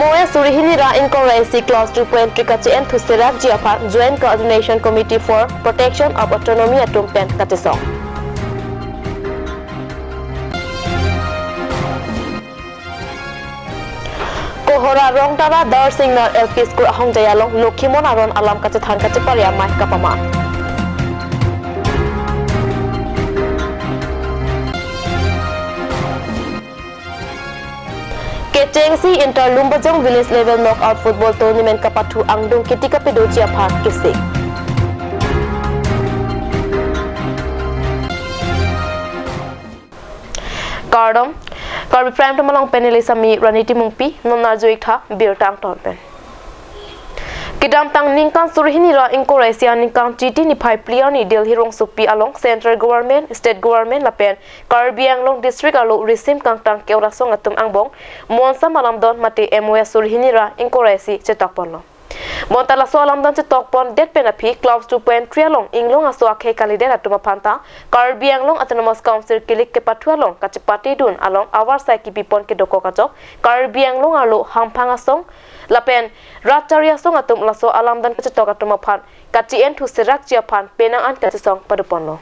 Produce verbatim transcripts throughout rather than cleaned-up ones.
M O S suri hini ra ingkoi ra isi clause two point three kache-enthu serakji aphan Joint Coordination Committee for Protection of Autonomy atum pen kachesong. Kohora Rongtara Darsingnar L P School ahongjai along Lokhimon Aron alam kachethan kachepari amei kapama. Kechengsi Inter Lumbajong Village Level Knockout Football Tournament kapathu angdung kiti kapedoji aphan kesik. Kardom, Karbi Prime Time along pen neli Sami Rani Timungpi, non arju-ik tha birta angton pen. Kedamtang ningkan suri hini ra ingkoi ra isi aningkan Chiti niphai phli arni Delhi rongsopi along Central Government, State Government lapen Karbi Anglong District arlo risim kangtang ke-ot asong atum angbong monsam alamdon mate M O S suri hini ra ingkoi ra isi chetok ponlo. Bonta laso alamdon chetok pondet pen aphi clause two point three along inglong aso akhei kalidet atum aphan ta Karbi Anglong Autonomous Council kilik kepathu along kachepatedun along avarsai kipi pon kedokok ajok Karbi Anglong arlo hamphang asong lapen rat chari asong atum laso alamdon kachetok atum aphan kache-enthu serakji aphan penang an kachesong pado ponlo.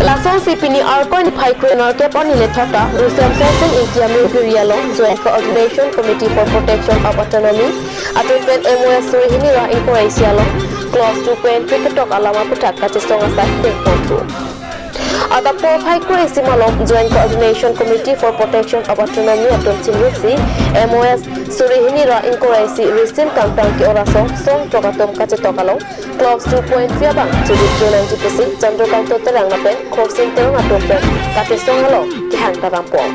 Lasonsi pini Arkoi niphai kre-nerkep arni lethota Rusem Sosing Ingti amirpiri along Joint Coordination Committee for Protection of Autonomy atum pen M O S suri hini ra ingkoi ra isi along clause two point three ketok alam aputhak kachesong asai dengponthu. Adap porphai kre-isi malom Joint Coordination Committee for Protection of Autonomy atum chingrusi M O S suri hini ra ingkoi ra isi risim kangtang ke-ot asong songtok atum kachetok along clause two point three abang chibit chunangji pusi Chandrakanta Terang lapen Khorsing Teron atum pen kachesong along kehang tarampon.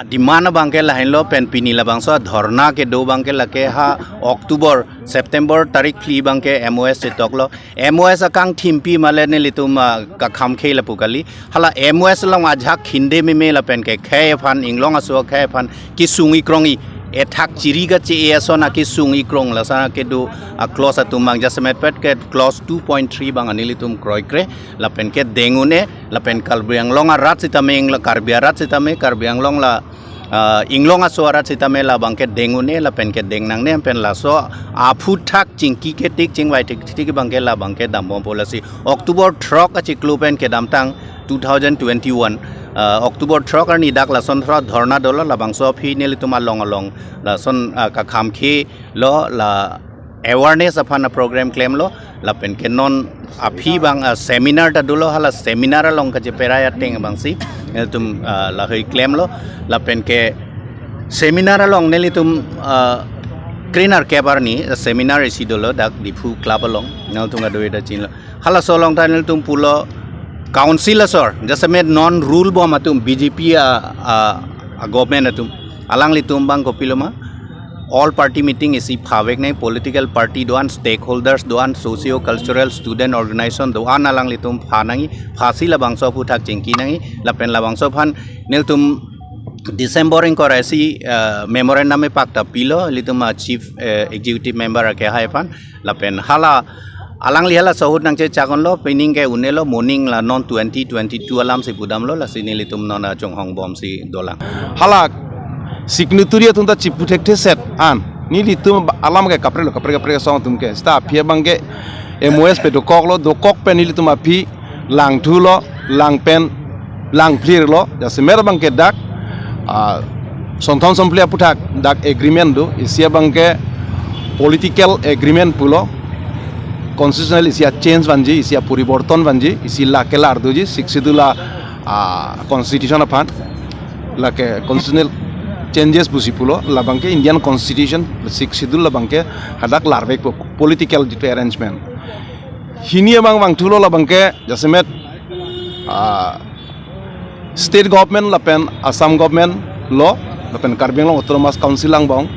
Demand abang ke lahenlo pen pini labangso dhorna kedo abang ke lake ha October, September tarik phli abang ke M O S chetoklo. M O S akangthimpi male nelitum, ah, kakhamkhe lapu kali. Hala M O S along ajahak khinde meme lapen ke khei aphan inglong aso khei aphan kesung ikrong-i, ethak chiri kache-e ason akesung ikrong lason kedo a-clause atum abang jasemet pet ke clause two point three abang nelitum kroikre lapen ke deng un-e lapen Karbi Anglong arat sitame, Karbi arat sitame, Karbi Anglong la ah, inglong aso arat sitame labang ke deng un-e lapen ke deng nangne pen laso aphuthak chingki ketik chingvai thekthik abang ke labang ke dambompo lasi October throk achiklo pen kedamtang two thousand twenty-one, ah, October throk arni dak lason thra dhorna dolo labangso aphi nelitum along along lason, ah, kakhamkhe lo la awareness aphan a-program klemlo lapen ke non aphi abang, ah, seminar ta dolo hala seminar along kacheperai ateng abangsi nelitum, ah, lahei klemlo lapen ke seminar along nelitum, ah, kre-nerkep arni, ah, seminar isi dolo dak Diphu Club along nelitum kadoi ta chinilo halaso along ta nelitum pulo council asor jasemet non rule bom atum B J P a, a, a-government atum alanglitum abang kopiloma all party meeting isi phavek nai political party do-an stakeholders do-an socio cultural student organization do-an alanglitum pha nangji phasi labangso aphuthak chingki nangji lapen labangso aphan nelitum December ingkoi ra isi, eh, memorandum epak ta pilo ilitum a-chief, eh, executive member akehai aphan lapen hala alangli halaso ahut nangchechak unlo pining ke un-elo moning la non twenty twenty-two alamsi pudamlo lasi nelitum non achonghong bomsi dolang. Hala signatory atum ta chipu thekthe set an nelitum alam ke kaprek lo kaprek kaprek asong atum ke seta aphi abang ke M O S pe dokoklo dokok pen nelitum aphi langthulo lang pen langphlirlo jasemet abang ke dak, ah, Sonthom Somphli aphuthak dak agreement do isi abang ke political agreement pulo constitutional isi a-change vanji isi a-poriborton vanji isi la kelar doji Sixth Schedule a, ah, constitution aphan lake constitutional changes pusi pulo labang ke Indian constitution Sixth Schedule labang ke hadak larvekpo political jitu arrangement hini abang vangthulo labang ke jasemet, ah, state government lapen Assam government lo lapen Karbi Anglong Autonomous Council angbong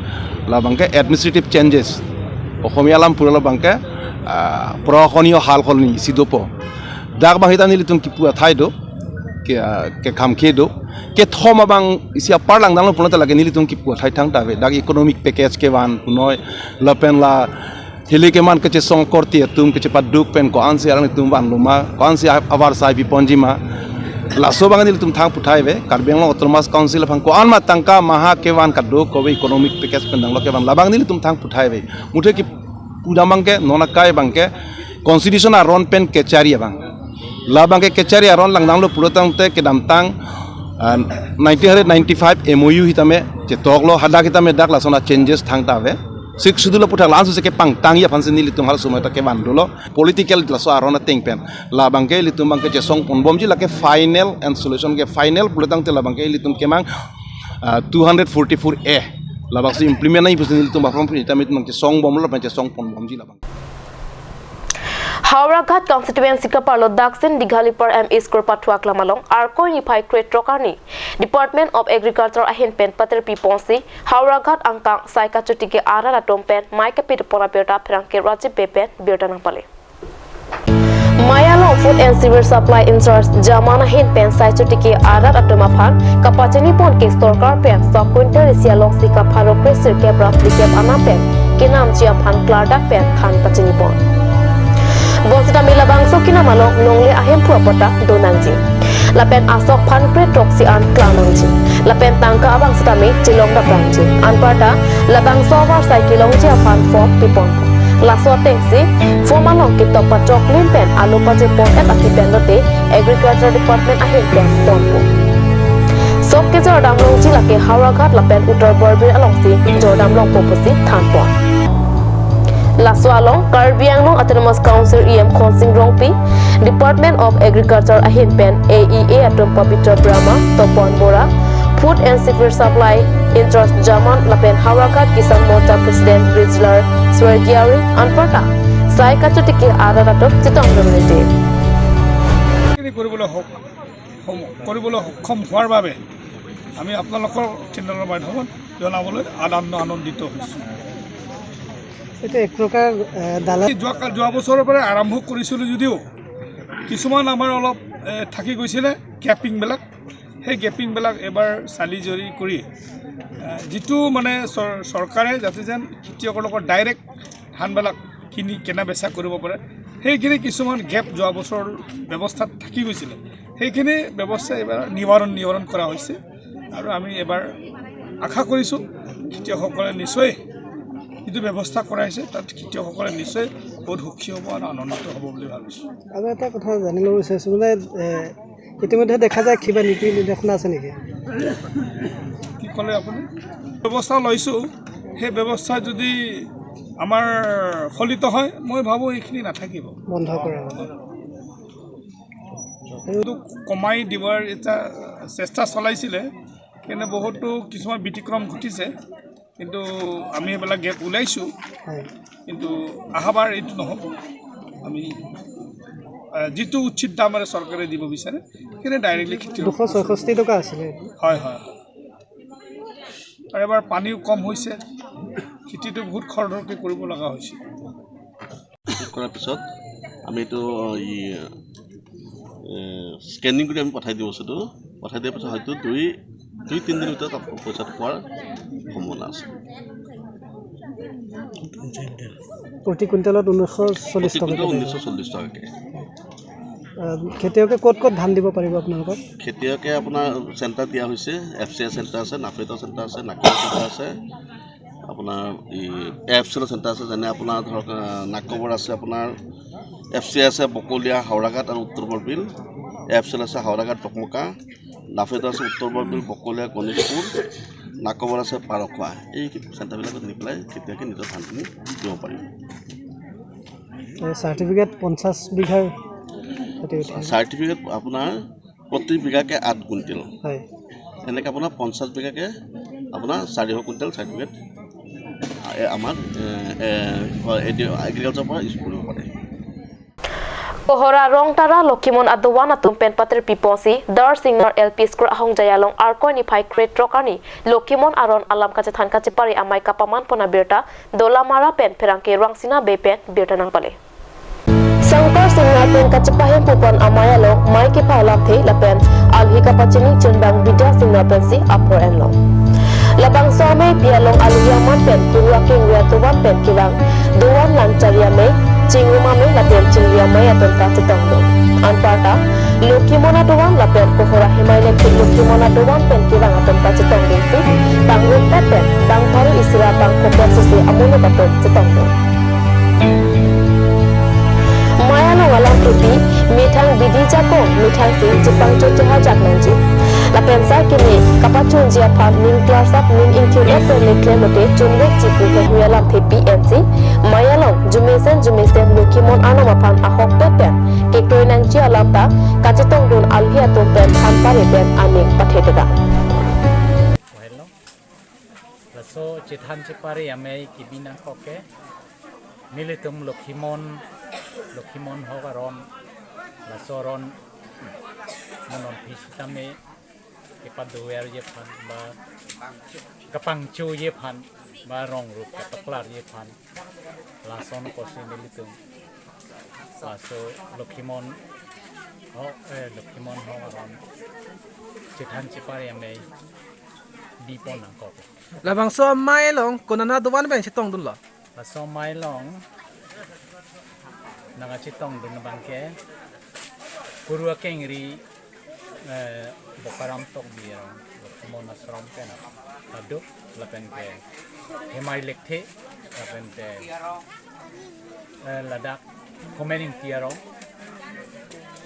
labang ke administrative changes Ohomia alam pulo labang ke, ah, prohonio hal holni isi dopo dak abang hita nelitum kipu athai do ke, ah, kekhamkhe do kethom abang isi apar langdanglo pulo ta lake nelitum kipu athai thangta ave dak economic package kevan punoi lapen la hili keman kachesong korte atum kachepaduk pen ko-ansi alanglitum vanloma ko-ansi avarsai piponjima Laso abang nelitum thang puthai ave, Karbi Anglong Autonomous Council aphan ko-an ma tangka maha kevan kado kove economic package pen danglo kevan labang nelitum thang puthai ave. Muthe kipu abang ke non akai abang ke constitution aron pen kechari abang. Labang ke kechari aron langdanglo pulo tangte kedamtang, ah, nineteen ninety-five M O U sitame chetoklo, hadak sitame dak lason a changes thangta ave. Sixth Schedule aputhak la-an suse kepangtangji aphansi nelitum halaso amei ta kevan dolo. Political laso aron ateng pen labang ke ilitum abang ke chesong ponbomji, lake final and solution ke final pulo tangte labang ke ilitum kemang, ah, two hundred forty-four A labangsi implement nangji pusi nelitum aphrang pini tamit nang chesong bomlo pen chesong ponbomji labang. Howraghat constituency kaparlo Daksin Dighalipar M E school pathu aklam along Arkoi niphai krethrok arni Department of Agriculture ahin pen patirpi ponsi Howraghat angkang sai kachotiki arat atum pen mei kapitpon abirta pherangke Rajiv Bey pen birta nangpale. Mei along Food and Civil Supply in-charge Jaman ahin pen sai chotiki arat atum aphan kapachinipon ke sorkar pen sok quintal isi alongsi kapharo kresirkep ra phlikep anam pen kenamji aphan klardak pen than pachinipon. Bonsitame labangso kenam along longle ahemphu apot ta donangji. Lapen asok aphan krethroksi an klang nangji. Lapen tangka abang sitame chelongdap nangji. Anparta labangso avarsai kelongji aphan form pipon. Laso atengsi form along ketok pachoklim pen alo pachepon-et aphi pen lote Agriculture Department ahin pen ponpo. Sok kejordam longji lake Howraghat lapen Uttar Borbil alongsi jordam longpo pusi thanpon. Laso along Karbi Anglong Autonomous Council E M Khonsing Rongpi, Department of Agriculture ahin pen A E A atum Pabitra Brahma, Topon Bora, Food and Civil Supply in-charge Jaman lapen Howraghat Kisan Morcha President Rizlar Swargiari anparta sai kachotiki arat atum chetong donete. এইখিনি কৰিবলৈ সক- সম- কৰিবলৈ সক্ষম হোৱাৰ বাবে আমি আপোনালোকৰ চেনেলৰ মাধ্যমত জনাবলৈ আনন্দ আনন্দিত হৈছোঁ। এইটো এক প্ৰকাৰ, এ, দালাল। যোৱা কাল, যোৱা বছৰৰ পৰা আৰম্ভ কৰিছিলোঁ যদিও কিছুমান আমাৰ অলপ, এ, থাকি গৈছিলে গেপিংবিলাক, সেই গেপিংবিলাক এবাৰ চালি জাৰি কৰি, এ, যিটো মানে চৰ- চৰকাৰে যাতে যেন খেতিয়কৰ লগত ডাইৰেক্ট ধানবিলাক কিনি কিনা বেচা কৰিব পাৰে, সেইখিনি কিছুমান গেপ যোৱা বছৰ ব্যৱস্থাত থাকি গৈছিলে, সেইখিনি ব্যৱস্থা এইবাৰ নিবাৰণ নিবাৰণ কৰা হৈছে। আৰু আমি এইবাৰ আশা কৰিছোঁ খেতিয়কসকলে নিশ্চয় যিটো ব্যৱস্থা কৰা হৈছে তাত খেতিয়কসকলে নিশ্চয় বহুত সুখী হ'ব আৰু আনন্দিত হ'ব বুলি ভাবিছোঁ। আৰু এটা কথা জানি ল'ব বিচাৰিছোঁ, মানে, এ, ইতিমধ্যে দেখা যায় কিবা নীতি নিৰ্দেশনা আছে নেকি? কি ক'লে আপুনি? ব্যৱস্থা লৈছোঁ, সেই ব্যৱস্থা যদি আমাৰ ফলিত হয়, মই ভাবোঁ এইখিনি নাথাকিব। বন্ধ কৰা হ'ব। এইটো কমাই দিবৰ এটা চেষ্টা চলাইছিলে, কিন্তু বহুতো কিছুমান ব্যতিক্ৰম ঘটিছে, কিন্তু আমি সেইবিলাক গেপ ওলাইছোঁ। হয়। কিন্তু অহাবাৰ এইটো নহ'ব। আমি, আহ, যিটো উচিত দাম মানে চৰকাৰে দিব বিচাৰে, সেইখিনি ডাইৰেক্টলি খেতি দুশ ছয়ষষ্ঠি টকা আছিলে। হয়, হয়, হয়। আৰু এবাৰ পানীও কম হৈছে, খেতিটো বহুত খৰধৰকৈ কৰিব লগা হৈছে। ঠিক কৰাৰ পিছত আমি এইটো, অ, ই, এ, স্কেনিং কৰি আমি পঠাই দিওঁ বস্তুটো। পঠাই দিয়াৰ পিছত হয়তো দুই, দুই তিনিদিনৰ ভিতৰত পইচাটো পোৱাৰ সম্ভাৱনা আছে। প্ৰতি কুইণ্টেলত ঊনৈছশ চল্লিছ প্ৰতি টকাকৈ কুইণ্টেলত লয়। ঊনৈছশ চল্লিছ টকাকৈ। আহ, খেতিয়কে ক'ত ক'ত ধান দিব পাৰিব আপোনালোকক? খেতিয়কে আপোনাৰ চেণ্টাৰ দিয়া হৈছে, এফ চি আই চেণ্টাৰ আছে, নাফেডৰ চেণ্টাৰ আছে, নাকবৰ চেণ্টাৰ আছে, আপোনাৰ এই এ এফ চি এলৰ চেণ্টাৰ আছে, যেনে আপোনাৰ ধৰক, আহ, নাকবৰ আছে, আপোনাৰ এফ চি আই আছে বকলীয়া, হাওৰাঘাট আৰু উত্তৰ বৰবিল, এ এফ চি এল আছে হাওৰাঘাট, ডকমকা, নাফেডৰ আছে উত্তৰ বৰবিল, বকলীয়া, গণেশপুৰ, নাকবৰ আছে পাৰখোৱা। এই চেণ্টাৰবিলাকত নি পেলাই খেতিয়কে নিজৰ ধানখিনি দিব পাৰিব। এই চাৰ্টিফিকেট পঞ্চাছ বিঘাৰ খেতি উঠে। চাৰ্টিফিকেট আপোনাৰ প্ৰতি বিঘাকে আঠ কুইণ্টেল। হয়। এনেকে আপোনাৰ পঞ্চাছ বিঘাকে আপোনাৰ চাৰিশ কুইণ্টেল চাৰ্টিফিকেট, এ, আমাৰ, এ, এ, এ ডি, এগ্ৰিকালচাৰৰ পৰা ইছ্যু কৰিব পাৰে। Kohora Rongtara Lokhimon adovan atum pen patirpi ponsi Darsingnar L P School ahongjai along Arkoi niphai krethrok arni Lokhimon aron alam kachethan kachepari amei kapaman pon abirta Dolamara pen pherangke Rangsina Bey pen birta nangpale. Sangkar Singnar pen kachepahemphu pon amei along mei kepha alamthe lapen alhi kapachini Chunbang Bidya Singnar pensi apor enlo. Labangso ameipi along alhi aman pen purwa kengri adovan pen kevang dovan langchari amei chingrum amei lapen chingri amei atum ta chetongdun. Anparta Lokhimon adovan lapen Kohora Hemai Lekthe Lokhimon adovan pen kevang atum ta chetongdunsi bangrumpet pen bang pharo isi ra bang phokep sese amuluk atum chetongdun. Mei along alamthepi methang bidi jakong methangsi chepangcho chehajak nangji. Lapen sai keme kapachunji aphan ning klarsap ning ingthir-et pen le klem lote chunvekji pu hemhui alamthepi ensi mei along jumesen jumesen Lokhimon arnam aphan ahokpet pen kekroi nangji alam ta kachetongdun alhi atum pen than pare pen aning pathedetang. Hello. Laso chethan chepare amei kebi nangkok ke nelitum Lokhimon, Lokhimon ahok aron, laso aron non non phi sitame kepadoverji aphan ba kapangchoji aphan ba rong rup kapaklarji aphan lason kosi nelitum laso Lokhimon ahok, eh, Lokhimon ahok aron chethan chepare amei bipon nangkok. Labangso amei along konat adovan pen chetongdunlo? Laso amei along nangkachetongdun abang ke Puru Akengri, eh, Bokaram Tokbi arong, Lokhimon Ashram pen ado, lapen ke Hemai Lekthe, lapen ke, eh, ladak Homen Ingti arong,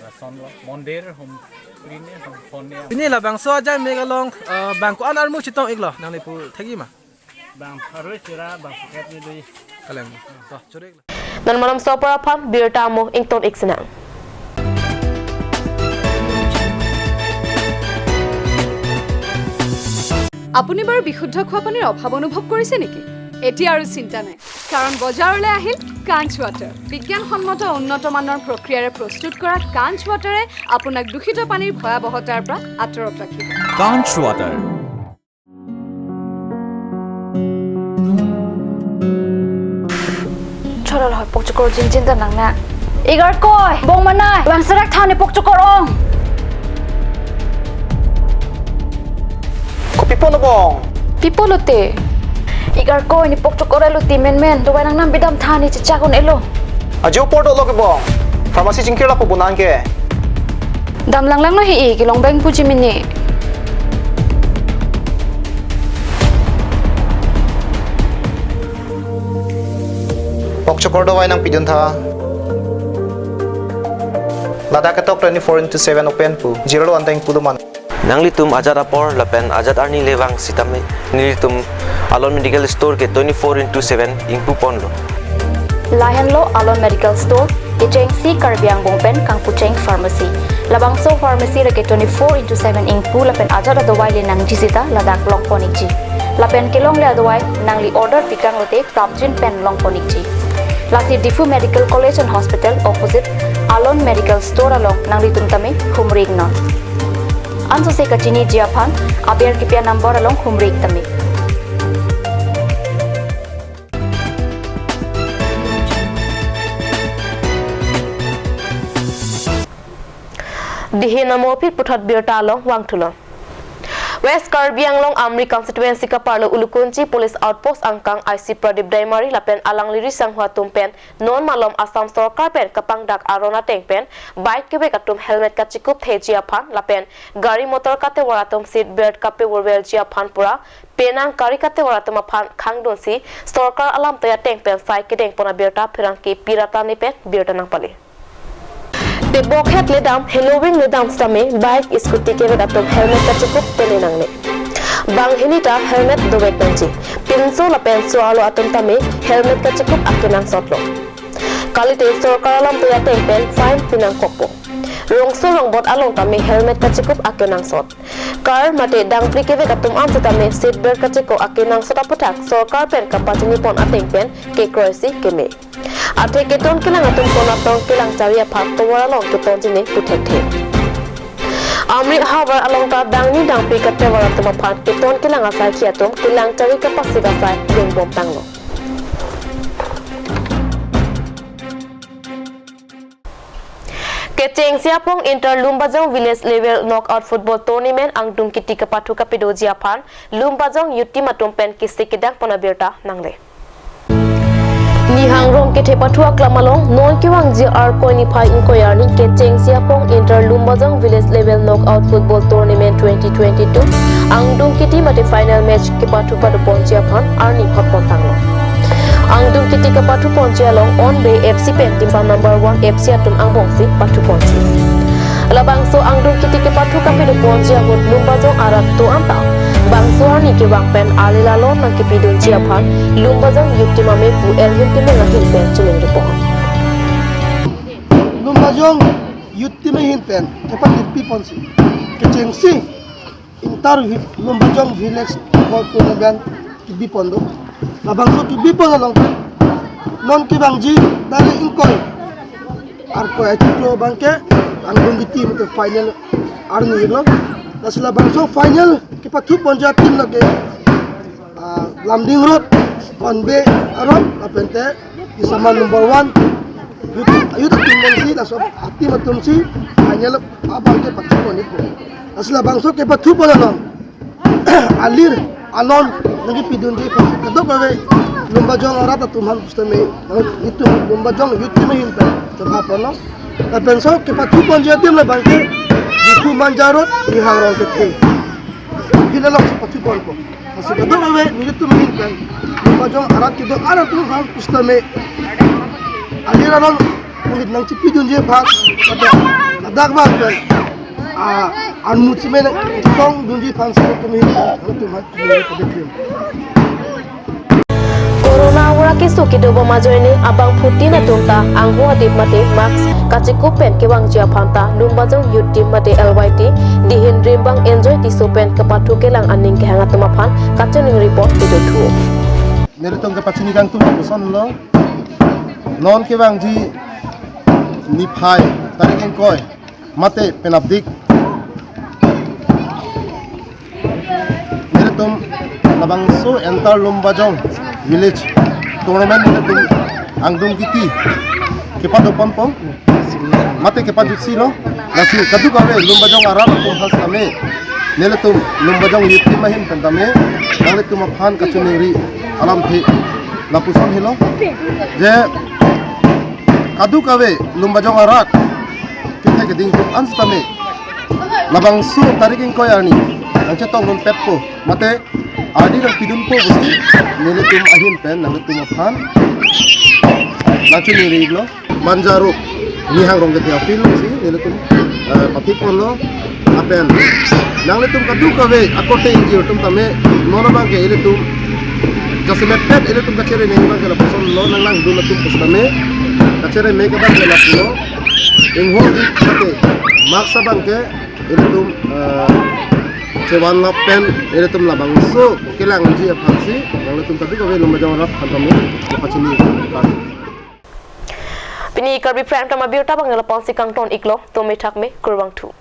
lasonlo, mondir, hum, ini, hum, phone ya. Pini labangso ajai mek along, eh, bang ko-an armu chetong-iklo, nangli pu thekji ma? Bang pharo isi ra bang phokep ni dui. Kalem. To, churik. Non malomso apor aphan birta amo ington-ik sinang. আপুনি বাৰু বিশুদ্ধ খোৱা পানীৰ অভাৱ অনুভৱ কৰিছে নেকি? এতিয়া আৰু চিন্তা নাই, কাৰণ বজাৰলৈ আহিল কাঞ্চ ৱাটাৰ। বিজ্ঞানসন্মত উন্নত মানৰ প্ৰক্ৰিয়াৰে প্ৰস্তুত কৰা কাঞ্চ ৱাটাৰে আপোনাক দূষিত পানীৰ ভয়াৱহতাৰ পৰা আঁতৰত ৰাখিব। Kanch Water. Chorol hoi pokchokor jinjin ta nang na. Igar koi, bong manai, bang serak thani pokchokor ong. Kopi pon bong? Pi pulote? Igar koi ni pokchokor elo ti menmen, dovai nangnam bidam thani chechak un-elo. Ajo apor dolo ke bong. Pharmacy chingkir lapu bonang ke. Dam langlanglo he-i kelong beng puji mini. Pokchokor dovai nangpidun tha. Ladak ketok twenty-four into seven open pu. Zero lo anteng pulo man. Nanglitum ajat apor lapen ajat arni le vang sitame nelitum Alon Medical Store ke twenty-four into seven ingpu ponlo. Lahenlo Alon Medical Store, kechengsi Karbi angbong pen kangpucheng pharmacy. Labangso pharmacy lake twenty-four into seven ingpu lapen ajat adovai le nangji sita ladak long pon-ikji. Lapen kelongle adovai nangli order pikang lote prapjin pen long pon-ikji. Lasi Diphu Medical College and Hospital opposite Alon Medical Store along nanglitum tame humri-iknon. Ansose kachiniji aphan aber kipi a-number along humri-ik tame. Dihin amo aphi puthot birta along vangthulo. West Karbi Anglong Amri constituency kaparlo Ulukunchi Police Outpost angkang I C Pradip Daimari lapen alangli risangho atum pen non malom Assam sorkar pen kapangdak aron ateng pen bike kevek atum helmet kachekup theji aphan lapen gari motor katevar atum seat belt kapevurvelji aphan pura penang gari katevar atum aphan khangdunsi sorkar alamtoi ateng pen sai kedeng pon abirta pherangke Pirata ne pen birta nangpale. Tebok het ledam, heloving ledam sitame bike, scooty kevek atum helmet kachekup pene nangne. Banghini ta helmet dovek nangji. Pinso lapen so-arlo atum tame helmet kachekup akenangsotlo. Kalite sorkar alamtoi ateng pen fine pinangkokpo. Rongso rongbot along tame helmet kachekup akenangsot. Car mate dangpri kevek atum an sitame seat belt kachekup akenangsot aputhak sorkar pen kapachini pon ateng pen kekroisi keme. Athe keton kelang atum konatong kelang chari aphan tovar along keton chini puthekthe. Amri ahavar along ta dangni dangpri katevar atum aphan keton kelang asaikhi atum kelang chari kapasik asai lungbom tanglo. Kechengsi aphong inter Lumbajong village level knockout football tournament angdung kiti kapathu kapedoji aphan Lumbajong youth team atum pen kisi kedang pon abirta nangle. Nihang Rongkethe pathu aklam along non kevangji Arkoi niphai ingkoi arni kechengsi apong Inter Lumbajong Village Level Knockout Football Tournament twenty twenty-two angdung kiti mate final match kepathu padoponji aphan arni phapontanglo. Angdung kiti kepathuponji along Onbe F C pen Dimsa number one F C atum angbongsi pathuponji. Labangso angdung kiti kepathu kapadoponji ahut Lumbajong arat do-an ta bangso arni kevang pen arli lalon nangkepidunji aphan Lumbajong Youth Team amepu Elvin Timung ahin pen chiningripo. Lumbajong Youth Team ahin pen kepakirpiponsi kechengsi Inter Vi-, Lumbajong Village Football Tournament kebipon do. Labangso kebipon along pen non kevangji tarik ingkoi Arkoi achiklo abangke angdung kiti mate final arni lo. Lasi labangso final kepathuponji a-team lake, ah, Lumding Road, Onbe aron, lapente Isama number one, youth, youth atum pensi, laso a-team atumsi final abangke pathuponpo. Lasi labangso kepathupon along alir alon nangkepidunji aphan kadokave Lumbajong arat atum aphan pusitame, itum Lumbajong Youth Team ahin pen chephaponlo. Lapenso kepathuponji a-team labangke Diphu Manja Road, Nihang Rongkethe. Hila alongsi pathuponpo. Lasi kadokave nelitum ahin pen Lumbajong arat kedo-an atum aphan pusitame alir alon nangkepidunji aphan, ladak, ladak abang pen, ah, anmu chime nangketongdunji aphansi nelitum ahin pen nelitum aphan kami padikrim. Corona aura keso kedobom ajoine abangphutin atum ta angho adip mate mask kachekup pen kevangji aphan ta Lumbajong Youth Team mate L Y T dihin rimbang Enjoy Tisso pen kepathu kelang aning kehang atum aphan kachiningripo kedo thu. Nelitum kepachini kangtung lapusonlo. Non kevangji niphai tarik ingkoi mate penapdik nelitum labangso Inter Lumbajong Village Tournament nelitum angdung kiti kepadoponpo mate kepajutsilo. Lasi kadokave Lumbajong arat atum aphan sitame nelitum Lumbajong Youth Team ahin pen tame nanglitum aphan kachiningri alamthe lapuson helo je kadokave Lumbajong arat kethe keding atum an sitame labangso tarik ingkoi arni nangchetongdun petpo mate ardi nangpidunpo pusi nelitum ahin pen nanglitum aphan nangchiningrilo. Manja Road, Nihang Rongkethe a-field si nelitum, eh, pathikponlo. Lapen nanglitum kadokave akorte ingjir atum tame non abangke ilitum jasemet pet ilitum kachere nangji abangke lapusonlo, nanglangdun atum pusitame kachere me abangke lapulo. Inghor di mate mask abangke ilitum, eh, chevan lapen ilitum labangso kelangji aphansi nanglitum kadokave Lumbajong arat aphan tame pachini. Pini Karbi Prime Time abirta abang lapuson si kangton iklo, tumi thakme, kurvangthu.